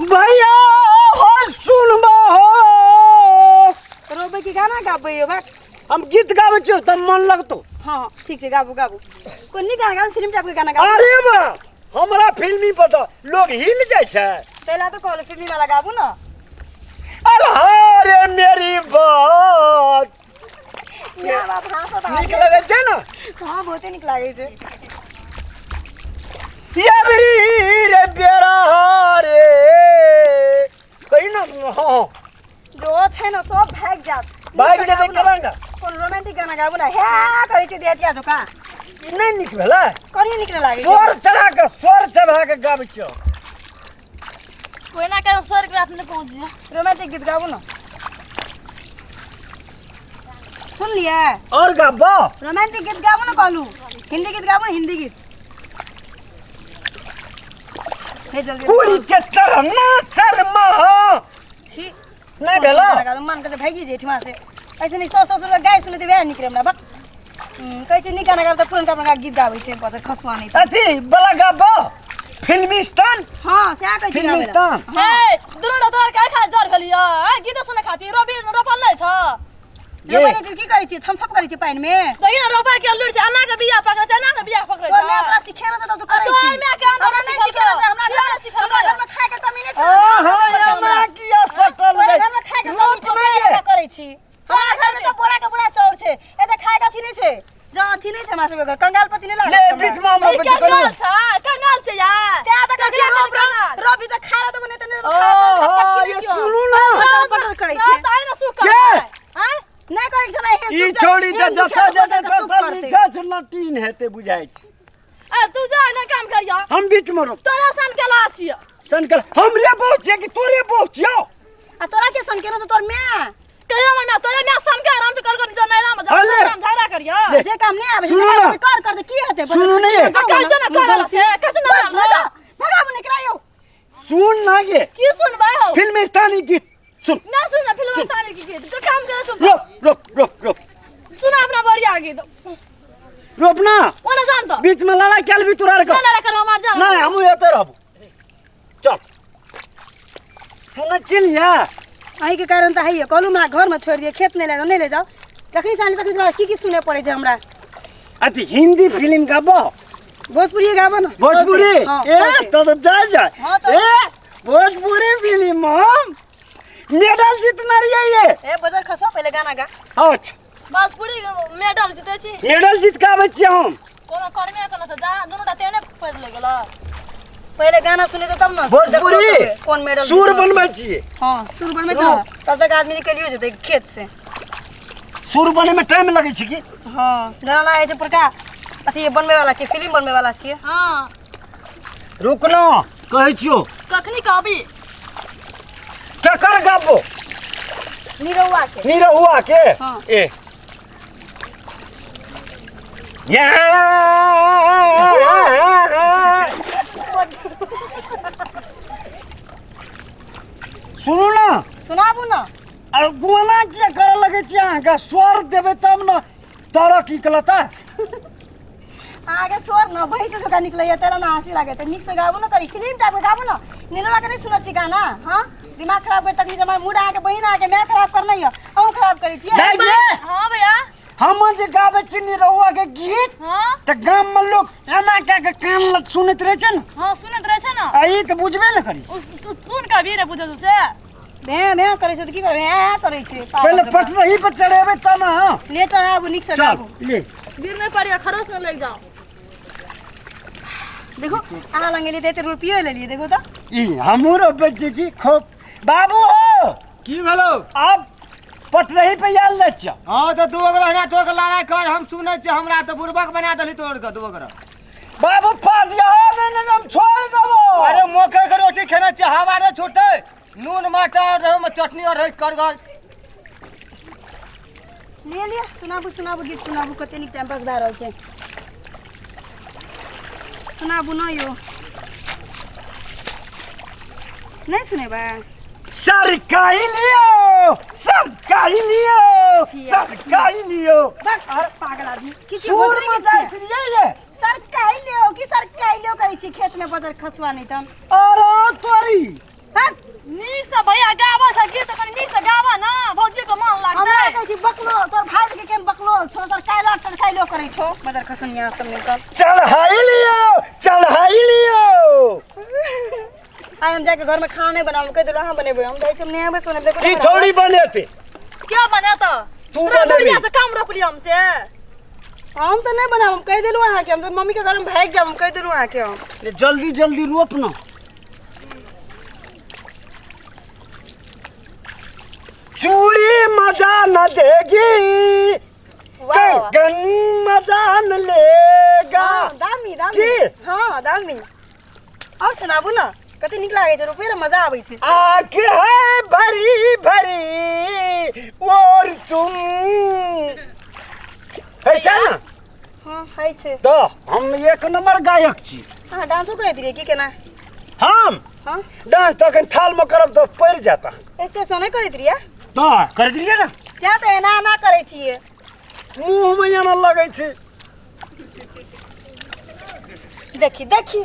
भैया हो सुनबा हो। रोबै की गाना गाबै हो बा? हम गीत गाबै छियौ तब मन लगतो। हाँ ठीक छै, गाबू गाबू। कोन नीक गाना गाबू, फिल्म टाइप के गाना गाबू। अरे बा, हमरा फिल्मी पर तऽ लोग हिल जाइ छै। पहला तो कहलो फिल्मी वाला गाबू ना। अरे हाँ रे मेरी बात। माय बाप हाँसत नीक लगै छै ने? हाँ, बहुते नीक लागै छै। अबरी रे बेरा रे कही ना। हाँ जो छै ने सब भागि जायत। भागि जेतै केना? कोन रोमांटिक गाना गाबू ना, हे करै छै देहतिया झोका। ई नहि नीक भेलै? कनिये नीक नहि लागै छै। स्वर चढ़ा कऽ, स्वर चढ़ा कऽ गाबै छियौ। कोई ना कहीं स्वर्ग रात में पहुंच जा। रोमांटिक गीत गाबू ना, सुन लियै? और गाबो। रोमांटिक गीत गाबू ना कहलू। हिंदी गीत गाबू ना, हिंदी गीत। हे जल्दी। कुड़ी के तरह ना शर्मा। छी। नहि भेलै? मन के भागि जे एठमा से। ऐसे नहीं सौ सौ रुपया गाय सुने वएह निकले हमरा बक। कहै छै नीक गाना गाब तऽ पुरनका पुरनका गीत गाबै छै, बस खसुआ नहीं। अथी बला गाबो, फिल्मिस्तान। हाँ, सएह कहै छी गाबै लए। फिल्मिस्तान। ए दुनू ना तोर का खा जर भेलियो आ गीत सुने खातिर रोपी रोपल नै छ। ये। रोपै नहि छै, की करै छियै? छम छम करै छियै पानिमे। देखि न, रोपा के लुर छै, अना के बिया पकड़ै छै, अना के बिया पकड़ै तोर छै। माय तोरा सिखेने छौ तब तू करै तोर छी। माय के हमरा हमरा नहि सिखेने छै, हमरा सिखेलकौ। घरमे, हमरा घरमे खाय के कमी नहि छै। आहा, एना किया सटल तोरा रे? घरमे खाय के कमी रोप छौ नहि तें ये। एना करै छी। हमरा घरमे तऽ बोरा के बोरा चाउर छै, एते खाय के अथी नहि छै। जँ अथी नहि छै हमरा सबके घर, कंगाल पति नहि लागल ले छै हमरा। बीच में हम ई रोपै छी कंगाल कहियो। छै, कंगाल छै यार। तें तऽ कहै छियै, रोप कंगाल। रोप रोपी तऽ खा लेतौ, नहि तऽ नहि खा लेतौ, आहा, पटकी ये नहि छियौ। सुनू ना। पटर पटर करै छै। त आइ न सुख ये। हैं। नहि करै छै हमरा एहन ई सुख छोड़ी तऽ एहन जतऽ दुखिया जेतै लोक सुख ततऽ करतै। नीचा छै लटीन हेतै बुझाइ छै। ए तू जा न काम करियो। हम बीच में रोप। तोरा सन के ला छियो। सनकल हमरे बहुत छियै कि तोरे बहुत छियौ? आ तोरा के सन केने छौ तोर माय? कहियो मना तोरे माय सन के आराम से कर कर जो नैरा में अरे। जा झगड़ा करियो। ले। जे काम नहि आबै छै सुनू से ना। काम कर कर दे, की हेतै? सुनू ने। आ कहै छौ न करल से, कहै छौ न करल। भगाबू निकला यौ। सुन ना गे। की सुनबै हौ? फिल्मिस्तानी गीत सुन। ना सुन फिल्म सारी की गीत, तू काम कर तू। रोप रोप रोप रोप। सुन अपना बढ़िया गीत। रोप ना। ओना जान तो। बीच में लड़ाई कैल भी तोरा ना के। लड़ा कर हमार जान। नहीं, हमहूँ एते रहबो। चल सुनै छी ने या? अहीँके कारण तऽ हैये कहलहुँ हमरा घरमे छोड़ि दिअ, खेत नहि ले जाउ, नहि ले जाउ। जखनी साँझ तखनी हमरा की की सुनय पड़ै छै हमरा। अथी हिंदी फिल्म गाबो? भोजपुरी गाबो ने। भोजपुरी? हाँ, ए चलतै। तो तो जा जा। हाँ, चलतै। ए भोजपुरी फिल्म हम मेडल जीतना रहिए ये। ए बजर खसवा, पहिले गाना गा। अच्छा। भोजपुरी मेडल जीते छी। मेडल जीत के आबै छियै हम। कोनो कर्मे कोनो से जा दुनू टा तेने पढ़ ले गेल। पहिले गाना सुनेतै तब ने भोजपुरी देखतौ कोन मेडल सुर जीतल। बनबै छियै। हाँ, सुर बनबै छौ तब तक आदमी निकलियो जेतै खेत से। सुर बनै में टाइम लगै छै की? हाँ, जेना लागै छै पुरका अथी बनबै वाला छियै, फिल्म बनबै वाला छियै। हां। रुक ना, कहै छियौ। कखनी कहबी? केकर गाबो? निरहुआ के। निरहुआ के? हाँ। ए या सुनू ना। सुनाबू ना। आ गोना किया करऽ लगै छियै? अहाँके स्वर देबै तब ने तरक निकलता। अहाँके स्वर न भैंस जकाँ निकलैया तेला ने हँसी लागै छै। नीकसँ गाबू ने, करी फिल्म टाइपके गाबू ने। नीलवा के नहि सुनै छी गाना? हाँ, दिमाग खराब कर तखनी हमर मूड अहाँके बहिन अहाँके माय खराब करने यऽ, अहूँ खराब करै छियै। दाइ गे। हाँ भैया। हम जे गाबै छी निरहुआ के गीत हाँ तऽ गाम में लोग एना कए के कान लग सुनैत रहै छै ने। हाँ, सुनैत रहै छै ने। आ ई तऽ बुझबे ने करी। तू सुन कभी रे बुझल से। भें भें करै छै तऽ की करबै? हैं हैं करै छै पागल पहिले जकाँ। पटरही पर चढ़ेबै तब ने। ले चढ़ाबू, नीकसँ चल गाबू। ले। गिर नहीं पड़िया, खरोच न लग जाओ। देखो अहाँ लग एलियै तऽ एते रुपयो लेलियै, देखो तऽ। ई हमहूँ रोपै छियै की खोप बाबू हो। की भेलौ? आब पटरही पे आयल जाइ छियौ। हाँ तऽ दू गोरा हमरा तोर के लड़ाइ कर, हम सुनै छियै। हमरा तऽ बुड़बक बना देलही तोर के दू गोरा। बाबू पा दिया नहीं नहीं, हम छोड़ देबो। अरे मकई के रोटी खेने छियै, हवा नहि छूटतै। नून मरचाइ और रहै, ओहिमे चटनी और रहै करगर। ले लिअ, सुनाबू सुनाबू गीत सुनाबू, कते नीक टाइम पास भए रहल छै। सुनाबू न यौ। नहि सुनेबै? सरकाई लियो, सरकाई लियो, छिया, सरकाई लियो। बक पागल आदमी की छी, सुर भोजपुरी में गीत जाइत छियै? रहियै ये। सरकाई लियो की सरकाई लियो करै छी खेत में बजर खसुआ नहि तन। अरे तोरी। हट। हीरो करै छौ मदर खसनिया सब मिलकर। चढ़ाई लियो, चढ़ाई लियो। आइ हम जाके घर में खाना नहीं बनाबो, कहि देलहुँ अहाँ बनेबै, हम जाइ छी, हम नहि आबै सोने देखो। की छौड़ी बनेते? क्या बनेता? तू तोरा बनेबी। बढ़िया से काम रोप लिया हमसे। हम तऽ नहि बनाब, हम कहि देलहुँ अहाँके, हम तऽ मम्मी के घर में भागि जायब, हम कहि देलहुँ अहाँके हम। ले, जल्दी जल्दी रोप न। चूड़ी मजा न देगी, वाह वाह। कंगन मजा न लेगा। हाँ, दामी दामी। की? हाँ दामी। और सुनाबू न, कते नीक लागै छै रोपे, मजा आबै छै। आँख है भरी भरी और तुम है छै ने? हाँ है छै। तऽ हम एक नंबर गायक छी। अहाँ डांसो करैत रहियै की केना? हम? हाँ। डांस तऽ अखन थालमे करब तऽ पड़ि जायत अहाँ। स्टेशन नहि करैत रहियै? तऽ कर दिलियै ने। किया तऽ एना एना करै छियै? मुँहमे एना लगै छै। देखी देखी,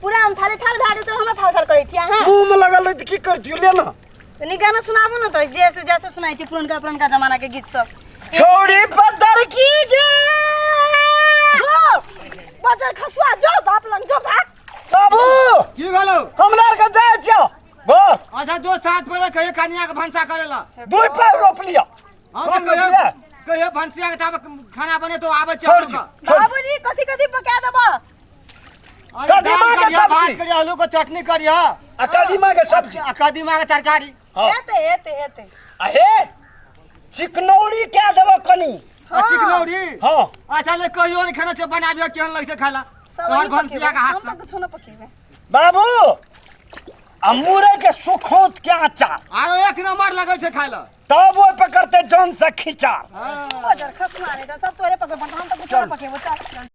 पूरा हम थाले थाल भए गेल छै, हमरा थाल थाल करै छियै अहाँ। मुँहमे लगल रहै तऽ की करतियै? ले ने। तऽ नीक गाना सुनाबू ने तऽ, जैसे जैसे सुनाइ छै पुरनका पुरनका जमाना के गीत सब। छौड़ी पत्थर की गे। जो बजर खसुआ, जो बाप लंग जो, भाग। बाबू। की भेलौ? हमरा आरके जाइ छियौ घर। अच्छा जो, साथ पर कहियो कनिया के भनसा करेला। दुई पैर रोप लिअ। हाँ तऽ कम कहियो रोपलियै? कहियो भनसिया के ताबे खाना बने तो आबै छै। छोड़ दियौ, छोड़ दियौ। बाबूजी, कथी कथी पका देबऽ? अरे कदीमा दाल के करिया, सब्जी। भात करिया, आलू के चटनी करिया आ कदीमा के सब्जी। आ कदीमा के तरकारी। हाँ। हेतै हेतै हेतै। आ हे, चिकनौरी कए देबऽ कनी। आ चिकनौरी? हाँ। अच्छा ले, कहियो नहीं खाना छै, बनाबियो केहन लगै छै खाला सब तोहर अहीं भनसिया पकेबै, के हाथ हम से। तऽ कुछो नहि पकेबै। बाबू, आ मुरई के सुखौत के अचार। आरो एक नंबर लगै छै खाइला। तब ओहि पर करते जन से खिंचा। हाँ। बजर खसुआ रे, तऽ सब तोरे पकड़, हम तऽ कुछो नहि पकेबो। चल।